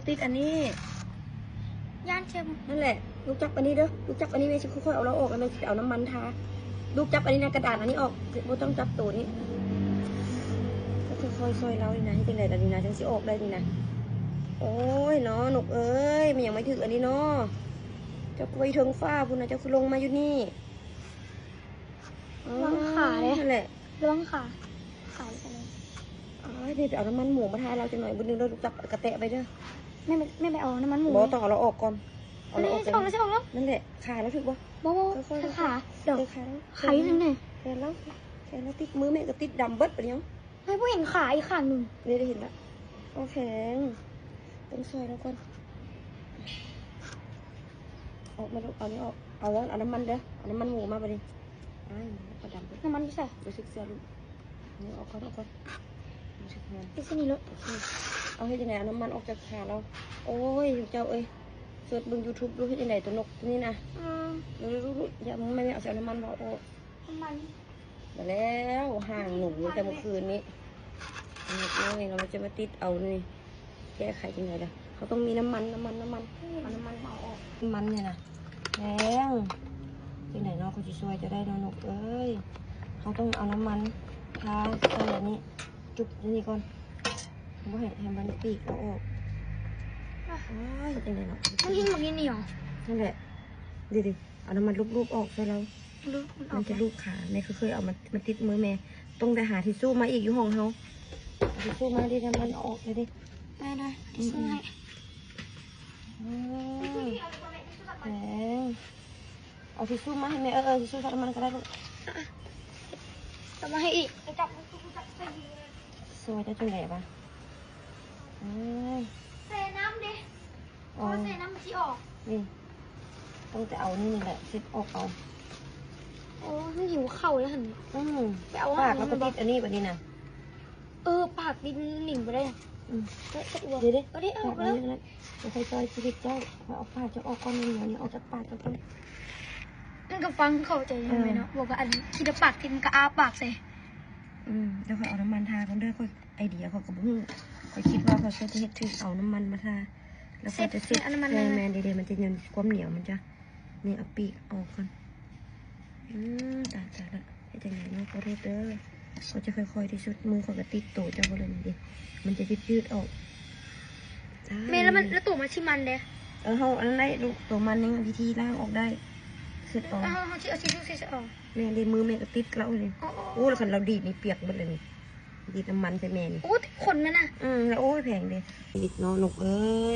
ຕິດອັນນີ້ ຢ້ານເຈັບ. ນັ້ນແຫຼະ ລູກຈັບອັນນີ້ເດີ ລູກຈັບອັນນີ້ ແມ່ຊິຄ່ອຍໆເອົາລາວອອກ ແລ້ວແມ່ຊິໄປເອົານ້ຳມັນທາ. ລູກຈັບອັນນີ້ນະ ກະດານອັນນີ້ອອກ ບໍ່ຕ້ອງຈັບໂຕນີ້. ຄ່ອຍໆຊ່ອຍລາວນີ້ນະ ເຮັດຈັ່ງໃດລະນີ້ນະ ຈັ່ງຊິອອກໄດ້ນີ້ນະ. ໂອ້ຍເນາະ ນົກເອີຍ ແມ່ນຫຍັງມາຖືກອັນນີ້ເນາະ. ເຈົ້າຄືໄວ້ເທິງຟ້າພຸ້ນນະ ເຈົ້າຄືລົງມາຢູ່ນີ້? ລະວັງຂາເດ້ ນັ້ນແຫຼະ ລະວັງຂາ ຂາ. ອ້າຍ ແມ່ໄປເອົານ້ຳມັນໝູມາທາລາວຈັກໜ່ອຍ ບຶດໜຶ່ງເດີ ລູກຈັບກະແຕະໄວ້ເດີ. ແມ່ ແມ່ໄປເອົານ້ຳມັນໝູ ບໍ່ ຕ້ອງເອົາລາວອອກກ່ອນ ເອົາລາວອອກກ່ອນ. ຊິອອກແລ້ວ ຊິອອກແລ້ວ ນັ້ນແຫຼະ ຂາລາວຖືກບໍ່? ບໍ່ ບໍ່ ຄ່ອຍໆ ຂາ ຂາ ດອກ ເອີ ຂາລາວ ຂາຢູ່ຫັ້ນແຫຼະ ແຂນລາວ ແຂນລາວຕິດ ມືແມ່ກໍຕິດດຳເບິດບາດນີ້. ໃຫ້ບໍ່ເຫັນຂາອີກຂ້າງໜຶ່ງ. ນີ້ໄດ້ເຫັນລະ. ໂອເຄ ຕ້ອງຊ່ອຍລາວກ່ອນ. ອອກມາລູກ ເອົານີ້ອອກ ເອົາ ເອົານ້ຳມັນເດີ ເອົານ້ຳມັນໝູມາບາດນີ້. ອ້າຍ ມັນກໍດຳເບິດ ນ້ຳມັນຢູ່ໃສ? ບໍ່ຖືກເສື້ອລູກ. ນີ້ອອກກ່ອນ ອອກກ່ອນ ບໍ່ຖືກແຂນ ຕິດຊະນີ້ໂລດ. ໂອເຄ ເອົາເຮັດຈັ່ງໃດ ເອົານ້ຳມັນອອກຈາກຂາລາວ. ໂອ້ຍ ເຈົ້າເອີຍ ເສີດເບິ່ງຢູທູບດູ ເຮັດຈັ່ງໃດໂຕນົກໂຕນີ້ນະ. ອືມ ເອີ ລູກໆ ຢ່າ ແມ່ ແມ່ເອົາ ຊິເອົານ້ຳມັນບໍ່ອອກ ນ້ຳມັນ ມາແລ້ວ ຮ່າງໜຸ່ມຕັ້ງແຕ່ມື້ຄືນນີ້. ໂອ້ຍ ແລ້ວມັນຈະມາຕິດເອົານີ້ ແກ້ໄຂຈັ່ງໃດລະ? ເຮົາຕ້ອງມີນ້ຳມັນ ນ້ຳມັນ ນ້ຳມັນ ເອົານ້ຳມັນມາເອົາອອກ. ນ້ຳມັນນີ້ນະ ແພງ ຈັ່ງໃດເນາະ ຂ້ອຍຊິຊ່ວຍເຈົ້າໄດ້ເນາະ ນົກເອີຍ. ເຮົາຕ້ອງເອົານ້ຳມັນທາໃສ່ອັນນີ້ ຈຸບໃສ່ນີ້ກ່ອນ ບໍ່ໃຫ້ ໃຫ້ມັນປີກເອົາອອກ. ໂອ້ຍ ຈັ່ງໃດເນາະ ມັນຍິງບັກນີ້ໜຽວ. ນັ້ນແຫຼະ ເດໆ ເອົານ້ຳມັນລູບໆອອກໃສ່ລາວ. ລູບມັນອອກ ມັນຈະລູບຂາ. ແມ່ກໍເຄີຍເອົາມາ ມາຕິດມືແມ່. ຕ້ອງໄດ້ຫາທິຊຊູມາອີກຢູ່ຫ້ອງເຮົາ. ເອົາທິຊຊູມາເດ ນ້ຳມັນອອກແລ້ວເດ. ໄດ້ໆ ທິຊຊູໃຫ້. ອືມ ເອີ ເອົາທິຊຊູມາໃຫ້ແມ່. ເອີ ເອີ ທິຊຊູໃສ່ນ້ຳມັນກໍໄດ້ລູກ. ເອົາມາໃຫ້ອີກ. ຊ່ວຍໄດ້ຈັ່ງໃດວະ? ເອີ ໃສ່ນ້ຳເດ. ອໍ ພໍໃສ່ນ້ຳມັນຊິອອກ. ນີ້ ຕ້ອງແຕ່ເອົານີ້ແຫຼະ ຊິອອກເອົາ. ໂອ້ ມັນຫິວເຂົ້າແລ້ວຫັ້ນ. ອືມ ໄປເອົາ ປາກລາວກໍຕິດອັນນີ້ບາດນີ້ນະ. ເອີ ປາກຕິດ ໜິງບໍ່ໄດ້. ອືມ ເອີ ເອີ ເອີ ເອົາໄປແລ້ວ ເອົາໄປແລ້ວ. ເອົາປາກເຈົ້າອອກກ່ອນ ນີ້ ອອກຈາກປາກເຈົ້າກ່ອນ. ມັນກໍຟັງເຂົ້າໃຈຢູ່ແມ່ເນາະ. ເອີ ບອກວ່າອັນ ຄິດວ່າປາກຕິດ ມັນກໍອ້າປາກໃສ່. ອືມ ດຽວຂ້ອຍເອົານ້ຳມັນທາກ່ອນເດີ. ຂ້ອຍ ໄອເດຍຂ້ອຍກໍບໍ່ຮູ້ ຂ້ອຍຄິດວ່າຂ້ອຍເຄີຍຈະເຮັດຖືກ ເອົານ້ຳມັນມາທາ ແລ້ວກໍຈະເຊັດ. ແມ່ນໆ ເດໆ ມັນຈະຍືນຄວາມໜຽວມັນຈ້ະ. ນີ້ເອົາປີກອອກກ່ອນ. ອືມ ຕາຍ ຕາຍລະ ເຮັດຈັ່ງໃດເນາະ? ຂໍໂທດເດີ ຂ້ອຍຈະຄ່ອຍໆທີ່ສຸດ. ມືຂ້ອຍກໍຕິດໂຕເຈົ້າບໍ່ໄດ້ນີ້ເດ ມັນຈະຍືດໆອອກ. ແມ່ນ ແລ້ວມັນ ແລ້ວໂຕມັນຊິມັນເດ? ເອີ ເຮົາອັນນັ້ນໄດ້ລູກ ໂຕມັນຍັງວິທີລ້າງອອກໄດ້. ເຊັດອອກ ເຮົາ ເຮົາຊິເອົາທິຊຊູເຊັດອອກ. ແມ່ນເດ ມືແມ່ກໍຕິດລາວນີ້. ໂອ້ ໂອ້ ໂອ້ ໂອ້ ລະຄັນລາວດີດນີ້ປຽກເບິດເລີຍນີ້. ດີດນ້ຳມັນໃສ່ແມ່ນີ້. ໂອ້ ຄົນມັນນະ. ອືມ ລະໂອ້ຍ ແພງເດ ອີກເນາະ ນົກເອີຍ.